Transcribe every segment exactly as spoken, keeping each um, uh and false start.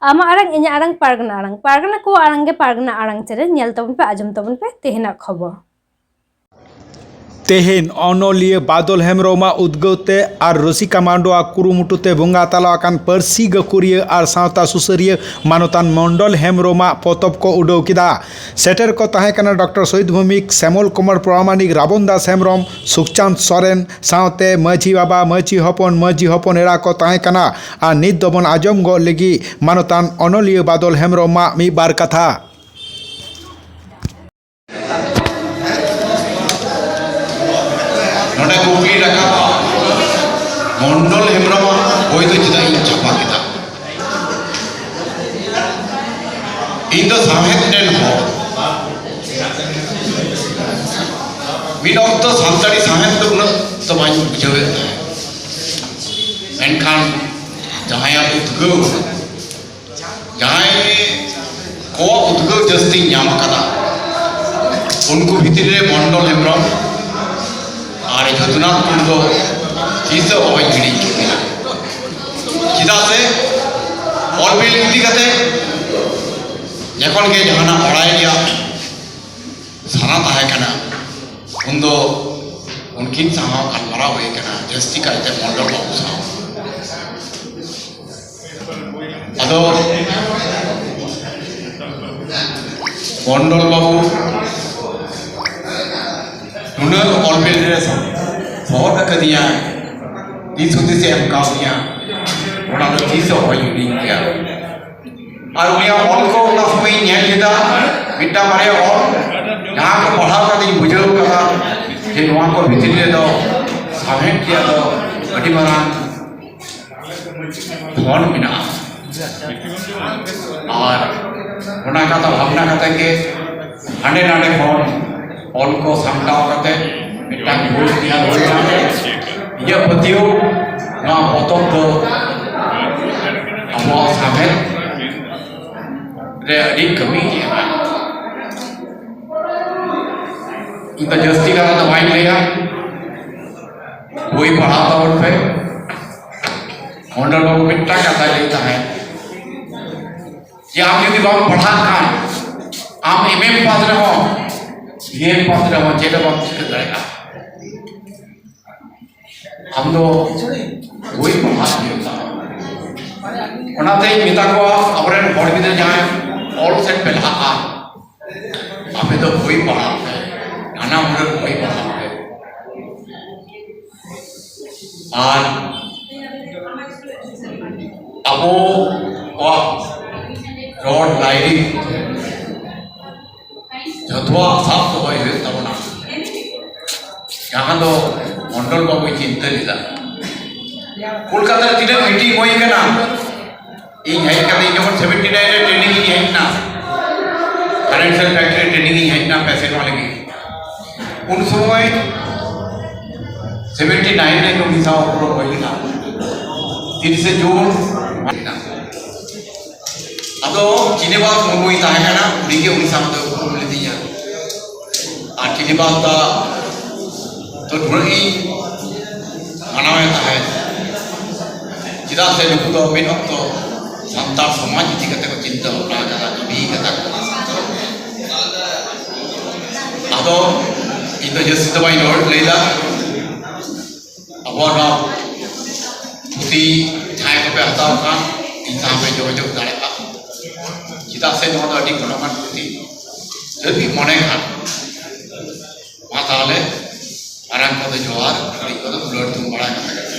ᱟᱢᱟᱜ ᱟᱲᱟᱝ, ᱤᱧᱟᱹᱜ ᱟᱲᱟᱝ, ᱯᱟᱨᱜᱟᱱᱟ ᱟᱲᱟᱝ᱾ ᱯᱟᱨᱜᱟᱱᱟ ᱠᱚᱣᱟᱜ ᱟᱲᱟᱝ ᱜᱮ ᱯᱟᱨᱜᱟᱱᱟ ᱟᱲᱟᱝ ᱪᱮᱱᱮᱞ᱾ ᱧᱮᱞ ᱛᱟᱵᱚᱱ ᱯᱮ, ᱟᱸᱡᱚᱢ ᱛᱟᱵᱚᱱ ᱯᱮ ᱛᱮᱦᱮᱧᱟᱜ ᱠᱷᱚᱵᱚᱨ᱾ ᱛᱮᱦᱮᱧ ᱚᱱᱚᱞᱤᱭᱟᱹ ᱵᱟᱫᱚᱞ ᱦᱮᱢᱵᱨᱚᱢᱟᱜ ᱩᱫᱽᱜᱟᱹᱣ ᱛᱮ ᱟᱨ ᱨᱩᱥᱤᱠᱟ ᱢᱟᱱᱰᱣᱟ ᱠᱩᱨᱩᱢᱩᱴᱩ ᱛᱮ ᱵᱚᱸᱜᱟ ᱛᱟᱞᱟ ᱟᱠᱟᱱ ᱯᱟᱹᱨᱥᱤ ᱜᱟᱹᱠᱷᱩᱲᱤᱭᱟᱹ ᱟᱨ ᱥᱟᱶᱛᱟ ᱥᱩᱥᱟᱹᱨᱤᱭᱟᱹ ᱢᱟᱱᱚᱛᱟᱱ ᱢᱚᱱᱰᱚᱞ ᱦᱮᱢᱵᱨᱚᱢᱟᱜ ᱯᱚᱛᱚᱵ ᱠᱚ ᱩᱰᱟᱹᱣ ᱠᱮᱫᱟ᱾ ᱥᱮᱴᱮᱨ ᱠᱚ ᱛᱟᱦᱮᱸ ᱠᱟᱱᱟ ᱰᱚᱠᱴᱚᱨ ᱥᱚᱦᱤᱫ ᱵᱷᱳᱢᱤᱠ, ᱥᱮᱢᱚᱞ ᱠᱩᱢᱟᱨ ᱯᱨᱟᱢᱟᱱᱤᱠ, ᱨᱟᱵᱚᱱ ᱫᱟᱥ ᱦᱮᱢᱵᱨᱚᱢ, ᱥᱩᱠᱪᱟᱸᱫᱽ ᱥᱚᱨᱮᱱ, ᱥᱟᱶᱛᱮ ᱢᱟᱹᱡᱷᱤ ᱵᱟᱵᱟ, ᱢᱟᱹᱡᱷᱤ ᱦᱚᱯᱚᱱ, ᱢᱟᱹᱡᱷᱤ ᱦᱚᱯᱚᱱ ᱮᱨᱟ ᱠᱚ ᱛᱟᱦᱮᱸ ᱠᱟᱱᱟ᱾ ᱟᱨ ᱱᱤᱛ ᱫᱚᱵᱚᱱ ᱟᱸᱡᱚᱢ ᱜᱚᱫ ᱞᱟᱹᱜᱤᱫ ᱢᱟᱱᱚᱛᱟᱱ ᱚᱱᱚᱞᱤᱭᱟᱹ ᱵᱟᱫᱚᱞ ᱦᱮᱢᱵᱨᱚᱢᱟᱜ ᱢᱤᱫ ᱵᱟᱨ ᱠᱟᱛᱷᱟ᱾ ᱱᱚᱰᱮ ᱠᱩᱠᱞᱤ ᱨᱟᱠᱟᱵᱼᱟ, ᱢᱚᱱᱰᱚᱞ ᱦᱮᱢᱵᱨᱚᱢᱟᱜ ᱵᱳᱭ ᱫᱚ ᱪᱮᱫᱟᱜ ᱤᱧ ᱪᱷᱟᱯᱟ ᱠᱮᱫᱟ? ᱤᱧ ᱫᱚ ᱥᱟᱶᱦᱮᱫ ᱨᱮᱱ ᱦᱚᱲ, ᱢᱤᱫ ᱚᱠᱛᱚ ᱥᱟᱱᱛᱟᱲᱤ ᱥᱟᱶᱦᱮᱫ ᱫᱚ ᱩᱱᱟᱹᱜ ᱫᱚ ᱵᱟᱹᱧ ᱵᱩᱡᱷᱟᱹᱣᱮᱫ ᱛᱟᱦᱮᱸᱫ, ᱢᱮᱱᱠᱷᱟᱱ ᱡᱟᱦᱟᱸᱭᱟᱜ ᱩᱫᱽᱜᱟᱹᱣ, ᱡᱟᱦᱟᱸᱭ ᱠᱚᱣᱟᱜ ᱩᱫᱽᱜᱟᱹᱣ ᱡᱟᱹᱥᱛᱤᱧ ᱧᱟᱢ ᱟᱠᱟᱫᱟ, ᱩᱱᱠᱩ ᱵᱷᱤᱛᱨᱤ ᱨᱮ ᱢᱚᱱᱰᱚᱞ ᱦᱮᱢᱵᱨᱚᱢ ᱟᱨ ᱡᱚᱫᱩᱱᱟᱛᱷ ᱴᱩᱰᱩ ᱫᱚ ᱛᱤᱥ ᱦᱚᱸ ᱵᱟᱹᱧ ᱦᱤᱲᱤᱧ ᱠᱤᱱᱟ᱾ ᱪᱮᱫᱟᱜ ᱥᱮ ᱚᱞ ᱵᱤᱞ ᱤᱫᱤ ᱠᱟᱛᱮ ᱡᱚᱠᱷᱚᱱ ᱜᱮ ᱡᱟᱦᱟᱱᱟᱜ ᱵᱟᱲᱟᱭ ᱨᱮᱭᱟᱜ ᱥᱟᱱᱟ ᱛᱟᱦᱮᱸ ᱠᱟᱱᱟ, ᱩᱱᱫᱚ ᱩᱱᱠᱤᱱ ᱥᱟᱶ ᱦᱚᱸ ᱜᱟᱞᱢᱟᱨᱟᱣ ᱦᱩᱭ ᱠᱟᱱᱟ, ᱡᱟᱹᱥᱛᱤ ᱠᱟᱭᱛᱮ ᱢᱚᱱᱰᱚᱞ ᱵᱟᱹᱵᱩ ᱥᱟᱶ᱾ ᱟᱫᱚ ᱢᱚᱱᱰᱚᱞ ᱵᱟᱹᱵᱩ ᱱᱩᱱᱟᱹᱜ ᱚᱞ ᱵᱤᱞ ᱨᱮ ᱥᱚᱦᱚᱫ ᱟᱠᱟᱫᱤᱧᱟ, ᱫᱤᱥ ᱦᱩᱫᱤᱥ ᱮ ᱮᱢ ᱠᱟᱣᱫᱤᱧᱟ, ᱚᱱᱟ ᱫᱚ ᱛᱤᱥ ᱦᱚᱸ ᱵᱟᱹᱧ ᱦᱤᱲᱤᱧ ᱠᱮᱭᱟ᱾ ᱟᱨ ᱩᱱᱤᱭᱟᱜ ᱚᱞ ᱠᱚ ᱚᱱᱟ ᱥᱚᱢᱚᱭ ᱤᱧ ᱧᱮᱞ ᱞᱮᱫᱟ, ᱢᱤᱫᱴᱟᱝ ᱵᱟᱨᱭᱟ ᱚᱞ, ᱡᱟᱦᱟᱸ ᱠᱚ ᱯᱟᱲᱦᱟᱣ ᱠᱟᱛᱮᱧ ᱵᱩᱡᱷᱟᱹᱣ ᱠᱟᱫᱟ ᱡᱮ ᱱᱚᱣᱟ ᱠᱚ ᱵᱷᱤᱛᱨᱤ ᱨᱮᱫᱚ ᱥᱟᱶᱦᱮᱫ ᱨᱮᱭᱟᱜ ᱫᱚ ᱟᱹᱰᱤ ᱢᱟᱨᱟᱝ ᱫᱷᱚᱱ ᱢᱮᱱᱟᱜᱼᱟ᱾ ᱟᱨ ᱚᱱᱟ ᱠᱟᱛᱷᱟ ᱵᱷᱟᱵᱽᱱᱟ ᱠᱟᱛᱮ ᱜᱮ ᱦᱟᱸᱰᱮ ᱱᱟᱰᱮ ᱠᱷᱚᱱ ᱚᱞ ᱠᱚ ᱥᱟᱢᱴᱟᱣ ᱠᱟᱛᱮ ᱢᱤᱫᱴᱟᱝ ᱵᱳᱭ ᱛᱮᱭᱟᱨ ᱦᱩᱭ ᱮᱱᱟ᱾ ᱤᱧᱟᱹᱜ ᱯᱟᱹᱛᱭᱟᱹᱣ, ᱱᱚᱣᱟ ᱯᱚᱛᱚᱵ ᱫᱚ ᱟᱵᱚᱣᱟᱜ ᱥᱟᱶᱦᱮᱫ ᱨᱮ ᱟᱹᱰᱤ ᱠᱟᱹᱢᱤ ᱮᱢᱟ᱾ ᱤᱧ ᱫᱚ ᱡᱟᱹᱥᱛᱤ ᱠᱟᱛᱷᱟ ᱫᱚ ᱵᱟᱹᱧ ᱞᱟᱹᱭᱟ, ᱵᱳᱭ ᱯᱟᱲᱦᱟᱣ ᱛᱟᱵᱚᱱ ᱯᱮ᱾ ᱚᱸᱰᱮ ᱵᱟᱹᱵᱩ ᱢᱤᱫᱴᱟᱝ ᱠᱟᱛᱷᱟᱭ ᱞᱟᱹᱭ ᱛᱟᱦᱮᱸᱫ, ᱡᱮ ᱟᱢ ᱡᱩᱫᱤ ᱵᱟᱢ ᱯᱟᱲᱦᱟᱜ ᱠᱷᱟᱱ, ᱟᱢ ᱮᱢ ᱮ ᱯᱟᱥ ᱨᱮᱦᱚᱸ, ᱵᱤ ᱮ ᱯᱟᱥ ᱨᱮᱦᱚᱸ, ᱪᱮᱫ ᱦᱚᱸ ᱵᱟᱢ ᱪᱤᱠᱟᱹ ᱫᱟᱲᱮᱭᱟᱜᱼᱟ᱾ ᱟᱢ ᱫᱚ ᱵᱳᱭ ᱯᱟᱲᱦᱟᱜ ᱦᱩᱭᱩᱜ ᱛᱟᱢᱟ᱾ ᱚᱱᱟᱛᱮᱧ ᱢᱮᱛᱟ ᱠᱚᱣᱟ, ᱟᱵᱚᱨᱮᱱ ᱦᱚᱲ ᱜᱤᱫᱽᱨᱟᱹ ᱡᱟᱦᱟᱸᱭ ᱚᱞ ᱥᱮᱫ ᱯᱮ ᱞᱟᱦᱟᱜᱼᱟ, ᱟᱯᱮ ᱫᱚ ᱵᱳᱭ ᱯᱟᱲᱦᱟᱜ ᱯᱮ, ᱱᱟᱱᱟ ᱦᱩᱱᱟᱹᱨ ᱵᱳᱭ ᱯᱟᱲᱦᱟᱜ ᱯᱮ᱾ ᱟᱨ ᱟᱵᱚ ᱠᱚᱣᱟᱜ ᱨᱚᱲ ᱞᱟᱭᱨᱤ ᱡᱚᱛᱚᱣᱟᱜ ᱥᱟᱵ ᱫᱚᱦᱚᱭ ᱦᱩᱭᱩᱜ ᱛᱟᱵᱚᱱᱟ, ᱡᱟᱦᱟᱸ ᱫᱚ ᱢᱚᱱᱰᱚᱞ ᱵᱟᱵᱩᱭ ᱪᱤᱱᱛᱟᱹ ᱞᱮᱫᱟ᱾ ᱠᱳᱞᱠᱟᱛᱟ ᱨᱮ ᱛᱤᱱᱟᱹᱜ ᱢᱤᱴᱤᱝ ᱦᱩᱭ ᱠᱟᱱᱟ, ᱤᱧ ᱦᱮᱡ ᱠᱟᱛᱮ, ᱤᱧ ᱡᱚᱠᱷᱚᱱ ᱥᱮᱵᱷᱮᱱᱴᱤ ᱱᱟᱭᱤᱱ ᱨᱮ ᱴᱨᱮᱱᱤᱝ ᱤᱧ ᱦᱮᱡ ᱮᱱᱟ, ᱯᱷᱟᱭᱱᱟᱱᱥᱤᱭᱟᱞ ᱯᱷᱮᱠᱴᱟᱨᱤ ᱴᱨᱮᱱᱤᱝ ᱤᱧ ᱦᱮᱡ ᱮᱱᱟ ᱯᱮ ᱥᱮᱨᱢᱟ ᱞᱟᱹᱜᱤᱫ, ᱩᱱ ᱥᱚᱢᱚᱭ ᱥᱮᱵᱷᱮᱱᱴᱤ ᱱᱟᱭᱤᱱ ᱨᱮ ᱩᱱᱤ ᱥᱟᱶ ᱩᱯᱨᱩᱢ ᱦᱩᱭ ᱞᱮᱱᱟ, ᱛᱤᱨᱤᱥᱮ ᱡᱩᱱ᱾ ᱟᱫᱚ ᱪᱤᱱᱤᱵᱟᱥ ᱢᱩᱨᱢᱩᱭ ᱛᱟᱦᱮᱸ ᱠᱟᱱᱟ, ᱩᱱᱤᱜᱮ ᱩᱱᱤ ᱥᱟᱶ ᱫᱚ ᱩᱯᱨᱩᱢ ᱞᱤᱫᱤᱧᱟ᱾ ᱟᱨ ᱪᱤᱱᱤᱵᱟᱥ ᱫᱟ ᱫᱚ ᱱᱩᱱᱟᱹᱜ ᱤᱧ ᱢᱟᱱᱟᱣᱮ ᱛᱟᱦᱮᱸᱫ, ᱪᱮᱫᱟᱜ ᱥᱮ ᱱᱩᱠᱩ ᱫᱚ ᱢᱤᱫ ᱚᱠᱛᱚ ᱥᱟᱱᱛᱟᱲ ᱥᱚᱢᱟᱡᱽ ᱤᱫᱤ ᱠᱟᱛᱮ ᱠᱚ ᱪᱤᱱᱛᱟᱹ ᱵᱷᱟᱵᱽᱱᱟ ᱠᱟᱫᱟ, ᱠᱟᱹᱢᱤ ᱠᱟᱫᱟ ᱠᱚ᱾ ᱟᱫᱚ ᱤᱧ ᱫᱚ ᱡᱟᱹᱥᱛᱤ ᱫᱚ ᱵᱟᱹᱧ ᱨᱚᱲ ᱞᱟᱹᱭᱫᱟ᱾ ᱟᱵᱚᱣᱟᱜ ᱱᱚᱣᱟ ᱯᱩᱛᱷᱤ ᱡᱟᱦᱟᱸᱭ ᱠᱚᱯᱮ ᱦᱟᱛᱟᱣ ᱠᱷᱟᱱ, ᱤᱧ ᱥᱟᱶ ᱯᱮ ᱡᱳᱜᱟᱡᱳᱜᱽ ᱫᱟᱲᱮᱭᱟᱜᱼᱟ᱾ ᱪᱮᱫᱟᱜ ᱥᱮ ᱱᱚᱣᱟ ᱫᱚ ᱟᱹᱰᱤ ᱜᱚᱱᱚᱝᱟᱱ ᱯᱩᱛᱷᱤ᱾ ᱡᱩᱫᱤ ᱢᱚᱱᱮ ᱠᱷᱟᱱ, ᱢᱟ ᱛᱟᱦᱚᱞᱮ ᱢᱟᱨᱟᱝ ᱠᱚᱫᱚ ᱡᱚᱦᱟᱨ, ᱠᱟᱹᱴᱤᱡ ᱠᱚᱫᱚ ᱫᱩᱞᱟᱹᱲ ᱛᱩᱢ ᱵᱟᱲᱟ ᱠᱟᱛᱮ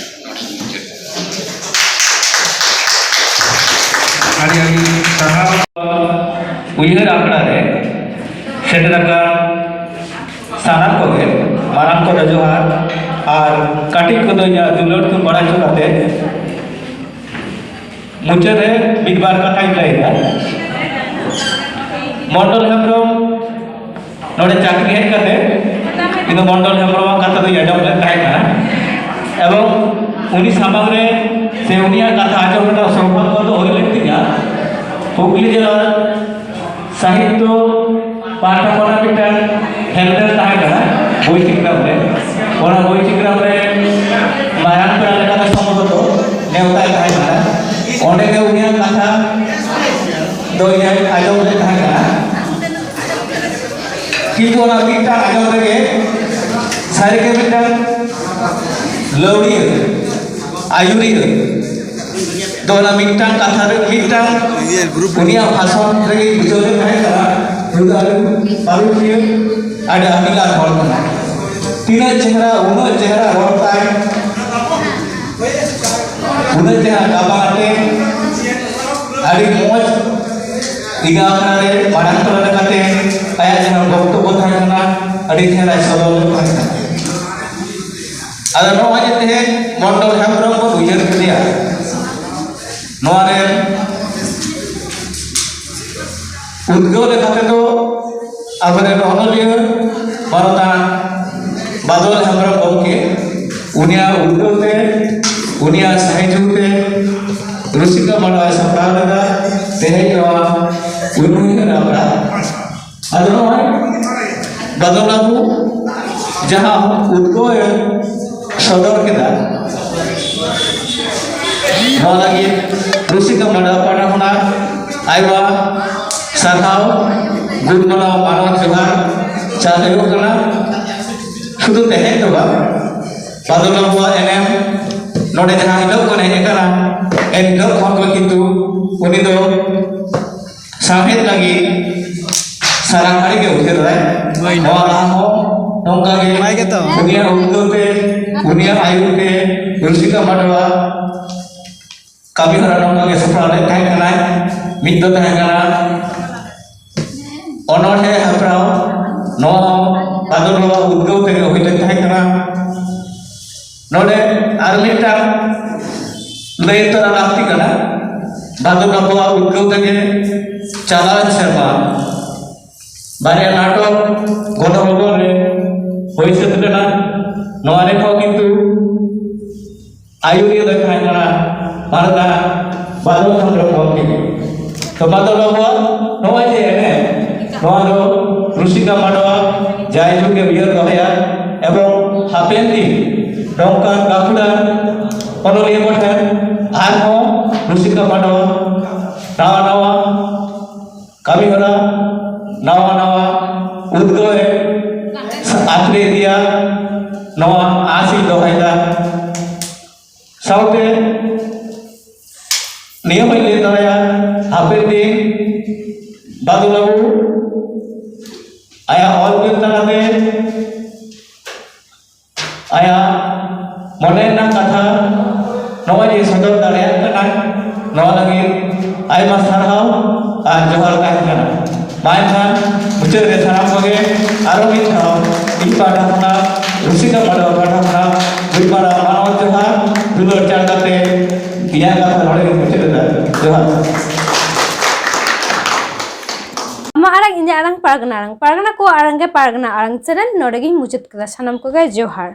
ᱱᱚᱰᱮᱧ ᱢᱩᱪᱟᱹᱫ᱾ ᱟᱹᱰᱤ ᱟᱹᱰᱤ ᱥᱟᱨᱦᱟᱣ᱾ ᱩᱭᱦᱟᱹᱨ ᱟᱠᱷᱲᱟ ᱨᱮ ᱥᱮᱴᱮᱨ ᱟᱠᱟᱱ ᱥᱟᱱᱟᱢ ᱠᱚᱜᱮ ᱢᱟᱨᱟᱝ ᱠᱚᱫᱚ ᱡᱚᱦᱟᱨ ᱟᱨ ᱠᱟᱹᱴᱤᱡ ᱠᱚᱫᱚ ᱤᱧᱟᱹᱜ ᱫᱩᱞᱟᱹᱲ ᱛᱩᱢ ᱵᱟᱲᱟ ᱦᱚᱪᱚ ᱠᱟᱛᱮ ᱢᱩᱪᱟᱹᱫ ᱨᱮ ᱢᱤᱫ ᱵᱟᱨ ᱠᱟᱛᱷᱟᱧ ᱞᱟᱹᱭᱮᱫᱟ᱾ ᱢᱚᱱᱰᱚᱞ ᱦᱮᱢᱵᱨᱚᱢ ᱱᱚᱰᱮ ᱪᱟᱹᱠᱨᱤ ᱦᱮᱡ ᱠᱟᱛᱮ ᱤᱧ ᱫᱚ ᱢᱚᱱᱰᱚᱞ ᱦᱮᱢᱵᱨᱚᱢᱟᱜ ᱠᱟᱛᱷᱟ ᱫᱚᱧ ᱟᱸᱡᱚᱢ ᱞᱮᱫ ᱛᱟᱦᱮᱸ ᱠᱟᱱᱟ, ᱮᱵᱚᱝ ᱩᱱᱤ ᱥᱟᱢᱟᱝ ᱨᱮ ᱥᱮ ᱩᱱᱤᱭᱟᱜ ᱠᱟᱛᱷᱟ ᱟᱸᱡᱚᱢ ᱨᱮᱱᱟᱜ ᱥᱳᱵᱷᱟᱜᱽᱜᱚ ᱫᱚ ᱦᱩᱭ ᱞᱮᱱ ᱛᱤᱧᱟ᱾ ᱦᱩᱜᱽᱞᱤ ᱡᱮᱞᱟ ᱥᱟᱦᱤᱛᱛᱚ ᱯᱟᱦᱴᱟ ᱠᱷᱚᱱᱟᱜ ᱢᱤᱫᱴᱟᱝ ᱦᱮᱞᱢᱮᱴ ᱛᱟᱦᱮᱸ ᱠᱟᱱᱟ ᱵᱳᱭ ᱪᱤᱠᱨᱟᱢ ᱨᱮ᱾ ᱚᱱᱟ ᱵᱳᱭ ᱪᱤᱠᱨᱟᱢ ᱨᱮ ᱢᱟᱨᱟᱝ ᱯᱮᱲᱟ ᱞᱮᱠᱟᱛᱮ ᱥᱚᱢᱵᱷᱚᱵᱚᱛᱚ ᱱᱮᱣᱛᱟᱭ ᱛᱟᱦᱮᱸ ᱠᱟᱱᱟ᱾ ᱚᱸᱰᱮ ᱜᱮ ᱩᱱᱤᱭᱟᱜ ᱠᱟᱛᱷᱟ ᱫᱚ ᱤᱧ ᱟᱸᱡᱚᱢ ᱞᱮᱫ ᱛᱟᱦᱮᱸ ᱠᱟᱱᱟ, ᱠᱤᱱᱛᱩ ᱚᱱᱟ ᱢᱤᱫᱴᱟᱝ ᱟᱸᱡᱚᱢ ᱨᱮᱜᱮ ᱥᱟᱹᱨᱤᱜᱮ ᱢᱤᱫᱴᱟᱝ ᱞᱟᱹᱣᱲᱤᱭᱟᱹ, ᱟᱹᱭᱩᱨᱤᱭᱟᱹ ᱫᱚ ᱚᱱᱟ ᱢᱤᱫᱴᱟᱝ ᱠᱟᱛᱷᱟ ᱨᱮ, ᱢᱤᱫᱴᱟᱝ ᱩᱱᱤᱭᱟᱜ ᱵᱷᱟᱥᱚᱱ ᱨᱮᱜᱮ ᱵᱩᱡᱷᱟᱹᱣ ᱞᱮᱫ ᱛᱟᱦᱮᱸ ᱠᱟᱱᱟ, ᱱᱩᱭ ᱫᱚ ᱟᱹᱰᱤ ᱯᱟᱹᱨᱩᱠᱷᱤᱭᱟᱹ, ᱟᱹᱰᱤ ᱟᱹᱠᱤᱞᱟᱱ ᱦᱚᱲ ᱠᱟᱱᱟᱭ᱾ ᱛᱤᱱᱟᱹᱜ ᱪᱮᱦᱨᱟ, ᱩᱱᱟᱹᱜ ᱪᱮᱦᱨᱟ ᱨᱚᱲ ᱛᱟᱭ, ᱩᱱᱟᱹᱜ ᱪᱮᱦᱨᱟ ᱜᱟᱵᱟᱱ ᱟᱛᱮ, ᱟᱹᱰᱤ ᱢᱚᱡᱽ ᱤᱧᱟᱹᱜ ᱟᱠᱷᱲᱟ ᱨᱮ ᱢᱟᱲᱟᱝ ᱛᱚᱨᱟ ᱞᱮᱠᱟᱛᱮ ᱟᱭᱟᱜ ᱡᱟᱦᱟᱸ ᱵᱚᱠᱛᱚᱵᱵᱚ ᱛᱟᱦᱮᱸ ᱠᱟᱱᱟ, ᱟᱹᱰᱤ ᱪᱮᱦᱨᱟᱭ ᱥᱚᱫᱚᱨ ᱞᱮᱫ ᱛᱟᱦᱮᱸ ᱠᱟᱱᱟ᱾ ᱟᱫᱚ ᱱᱚᱜᱼᱚᱭ ᱡᱮ ᱛᱮᱦᱮᱧ ᱢᱚᱱᱰᱚᱞ ᱦᱮᱢᱵᱨᱚᱢ ᱵᱚᱱ ᱩᱭᱦᱟᱹᱨ ᱠᱮᱫᱮᱭᱟ, ᱱᱚᱣᱟ ᱨᱮᱱ ᱩᱫᱽᱜᱟᱹᱣ ᱞᱮᱠᱟ ᱛᱮᱫᱚ ᱟᱵᱚᱨᱮᱱ ᱚᱱᱚᱞᱤᱭᱟᱹ ᱢᱟᱱᱚᱛᱟᱱ ᱵᱟᱫᱚᱞ ᱦᱮᱢᱵᱨᱚᱢ ᱜᱚᱢᱠᱮ, ᱩᱱᱤᱭᱟᱜ ᱩᱫᱽᱜᱟᱹᱣ ᱛᱮ, ᱩᱱᱤᱭᱟᱜ ᱥᱟᱦᱟᱡᱽᱡᱚ ᱛᱮ ᱨᱩᱥᱤᱠᱟ ᱢᱟᱰᱣᱟᱭ ᱥᱟᱯᱲᱟᱣ ᱞᱮᱫᱟ ᱛᱮᱦᱮᱧ ᱱᱚᱣᱟ ᱩᱱᱩᱭᱦᱟᱹᱨ ᱟᱠᱷᱲᱟ᱾ ᱟᱫᱚ ᱱᱚᱜᱼᱚᱭ ᱵᱟᱫᱚᱞ ᱵᱟᱹᱵᱩ ᱡᱟᱦᱟᱸ ᱩᱫᱽᱜᱟᱹᱣ ᱮ ᱥᱚᱫᱚᱨ ᱠᱮᱫᱟ, ᱱᱚᱣᱟ ᱞᱟᱹᱜᱤᱫ ᱨᱩᱥᱤᱠᱟ ᱢᱟᱰᱣᱟ ᱯᱟᱦᱴᱟ ᱠᱷᱚᱱᱟᱜ ᱟᱭᱢᱟ ᱥᱟᱨᱦᱟᱣ, ᱜᱩᱱ ᱢᱟᱱᱟᱣ ᱢᱟᱱᱚᱛ ᱡᱚᱦᱟᱨ ᱪᱟᱞ ᱦᱩᱭᱩᱜ ᱠᱟᱱᱟ᱾ ᱥᱩᱫᱷᱩ ᱛᱮᱦᱮᱧ ᱫᱚ ᱵᱟᱝ, ᱵᱟᱫᱚᱞ ᱵᱟᱹᱵᱩᱣᱟᱜ ᱮᱱᱮᱢ ᱱᱚᱰᱮ ᱡᱟᱦᱟᱸ ᱦᱤᱞᱳᱜ ᱠᱷᱚᱱ ᱦᱮᱡ ᱟᱠᱟᱱᱟ, ᱮᱱ ᱦᱤᱞᱳᱜ ᱠᱷᱚᱱ ᱜᱮ ᱠᱤᱱᱛᱩ ᱩᱱᱤ ᱫᱚ ᱥᱟᱶᱦᱮᱫ ᱞᱟᱹᱜᱤᱫ ᱥᱟᱨᱟ ᱜᱷᱟᱹᱲᱤ ᱜᱮ ᱩᱭᱦᱟᱹᱨ ᱫᱟᱭ᱾ ᱦᱳᱭ᱾ ᱱᱚᱣᱟ ᱞᱟᱦᱟ ᱦᱚᱸ ᱱᱚᱝᱠᱟ ᱜᱮ ᱱᱟᱯᱟᱭ ᱜᱮᱛᱚ᱾ ᱩᱱᱤᱭᱟᱜ ᱩᱫᱽᱜᱟᱹᱣ ᱛᱮ, ᱩᱱᱤᱭᱟᱜ ᱟᱹᱭᱩᱨ ᱛᱮ ᱨᱩᱥᱤᱠᱟ ᱢᱟᱰᱣᱟ ᱠᱟᱹᱢᱤ ᱦᱚᱨᱟ ᱱᱚᱝᱠᱟ ᱜᱮ ᱥᱟᱯᱲᱟᱣ ᱞᱮᱫ ᱛᱟᱦᱮᱸ ᱠᱟᱱᱟᱭ᱾ ᱢᱤᱫ ᱫᱚ ᱛᱟᱦᱮᱸ ᱠᱟᱱᱟ ᱚᱱᱚᱬᱦᱮ ᱦᱮᱯᱨᱟᱣ, ᱱᱚᱣᱟ ᱦᱚᱸ ᱵᱟᱫᱚᱞ ᱵᱟᱵᱟ ᱩᱫᱽᱜᱟᱹᱣ ᱛᱮᱜᱮ ᱦᱩᱭ ᱞᱮᱱ ᱛᱟᱦᱮᱸ ᱠᱟᱱᱟ᱾ ᱱᱚᱰᱮ ᱟᱨ ᱢᱤᱫᱴᱟᱝ ᱞᱟᱹᱭ ᱛᱚᱨᱟ ᱞᱟᱹᱠᱛᱤ ᱠᱟᱱᱟ, ᱵᱟᱫᱚᱞ ᱵᱟᱵᱩᱣᱟᱜ ᱩᱫᱽᱜᱟᱹᱣ ᱛᱮᱜᱮ ᱪᱟᱞᱟᱣᱮᱱ ᱥᱮᱨᱢᱟ ᱵᱟᱨᱭᱟ ᱱᱟᱴᱚᱠ ᱜᱚᱱᱚ ᱵᱷᱚᱵᱚᱱ ᱨᱮ ᱦᱩᱭ ᱥᱟᱹᱛ ᱞᱮᱱᱟ᱾ ᱱᱚᱣᱟ ᱨᱮᱦᱚᱸ ᱠᱤᱱᱛᱩ ᱟᱹᱭᱩᱨᱤᱭᱟᱹ ᱫᱚᱭ ᱛᱟᱦᱮᱸ ᱠᱟᱱᱟ ᱢᱟᱱᱚᱛᱟᱱ ᱵᱟᱫᱚᱞ ᱪᱚᱸᱫᱽᱨᱚ ᱜᱚᱢᱠᱮ᱾ ᱛᱚ ᱵᱟᱫᱚᱞ ᱵᱟᱵᱩᱣᱟᱜ ᱱᱚᱜᱼᱚᱭ ᱡᱮ ᱮᱱᱮᱡ, ᱱᱚᱣᱟ ᱫᱚ ᱨᱩᱥᱤᱠᱟ ᱢᱟᱰᱣᱟ ᱡᱟᱭᱡᱩᱜᱽ ᱮ ᱩᱭᱦᱟᱹᱨ ᱫᱚᱦᱚᱭᱟ ᱮᱵᱚᱝ ᱦᱟᱯᱮᱱ ᱫᱤᱱ ᱱᱚᱝᱠᱟᱱ ᱜᱟᱹᱠᱷᱩᱲᱟᱱ ᱚᱱᱚᱞᱤᱭᱟᱹ ᱠᱚ ᱴᱷᱮᱱ ᱟᱨᱦᱚᱸ ᱨᱩᱥᱤᱠᱟ ᱯᱟᱸᱰᱣᱟ ᱱᱟᱣᱟ ᱱᱟᱣᱟ ᱠᱟᱹᱢᱤ ᱦᱚᱨᱟ, ᱱᱟᱣᱟ ᱱᱟᱣᱟ ᱩᱫᱽᱜᱟᱹᱣ ᱮ ᱟᱛᱨᱮ ᱤᱫᱤᱭᱟ, ᱱᱚᱣᱟ ᱟᱥ ᱤᱧ ᱫᱚᱦᱚᱭᱮᱫᱟ᱾ ᱥᱟᱶᱛᱮ ᱱᱤᱭᱟᱹ ᱦᱚᱸᱧ ᱞᱟᱹᱭ ᱫᱟᱲᱮᱭᱟᱜᱼᱟ, ᱦᱟᱯᱮᱱ ᱫᱤᱱ ᱵᱟᱫᱩ ᱵᱟᱹᱵᱩ ᱟᱭᱟᱜ ᱚᱞ ᱵᱮᱞ ᱛᱟᱞᱟᱛᱮ ᱟᱭᱟᱜ ᱢᱚᱱᱮ ᱨᱮᱱᱟᱜ ᱠᱟᱛᱷᱟ ᱱᱚᱜᱼᱚᱭ ᱡᱮ ᱥᱚᱫᱚᱨ ᱫᱟᱲᱮᱭᱟᱜ ᱠᱟᱱᱟᱭ, ᱱᱚᱣᱟ ᱞᱟᱹᱜᱤᱫ ᱟᱭᱢᱟ ᱥᱟᱨᱦᱟᱣ ᱟᱨ ᱡᱚᱦᱟᱨ ᱛᱟᱦᱮᱱ ᱠᱟᱱᱟ᱾ ᱢᱟ ᱮᱱᱠᱷᱟᱱ ᱢᱩᱪᱟᱹᱫ ᱨᱮ ᱥᱟᱱᱟᱢ ᱠᱚᱜᱮ ᱟᱨᱚ ᱢᱤᱫ ᱫᱷᱟᱣ ᱤᱧ ᱯᱟᱦᱴᱟ ᱠᱷᱚᱱᱟᱜ, ᱨᱩᱥᱤᱠᱟ ᱯᱟᱸᱰᱣᱟ ᱯᱟᱦᱴᱟ ᱠᱷᱚᱱᱟᱜ ᱢᱤᱫ ᱯᱟᱲᱟ ᱢᱟᱱᱚᱛ ᱡᱚᱦᱟᱨ, ᱫᱩᱞᱟᱹᱲ ᱪᱟᱞ ᱠᱟᱛᱮ ᱤᱧᱟᱹᱜ ᱠᱟᱛᱷᱟ ᱱᱚᱰᱮ ᱜᱮᱧ ᱢᱩᱪᱟᱹᱫ ᱮᱫᱟ᱾ ᱡᱚᱦᱟᱨ᱾ ᱟᱢᱟᱜ ᱟᱲᱟᱝ, ᱤᱧᱟᱹᱜ ᱟᱲᱟᱝ, ᱯᱟᱨᱜᱟᱱᱟ ᱟᱲᱟᱝ, ᱯᱟᱨᱜᱟᱱᱟ ᱠᱚᱣᱟᱜ ᱟᱲᱟᱝ ᱜᱮ ᱯᱟᱨᱜᱟᱱᱟ ᱟᱲᱟᱝ ᱪᱮᱱᱮᱞ ᱱᱚᱰᱮ ᱜᱤᱧ ᱢᱩᱪᱟᱹᱫ ᱠᱮᱫᱟ᱾ ᱥᱟᱱᱟᱢ ᱠᱚᱜᱮ ᱡᱚᱦᱟᱨ᱾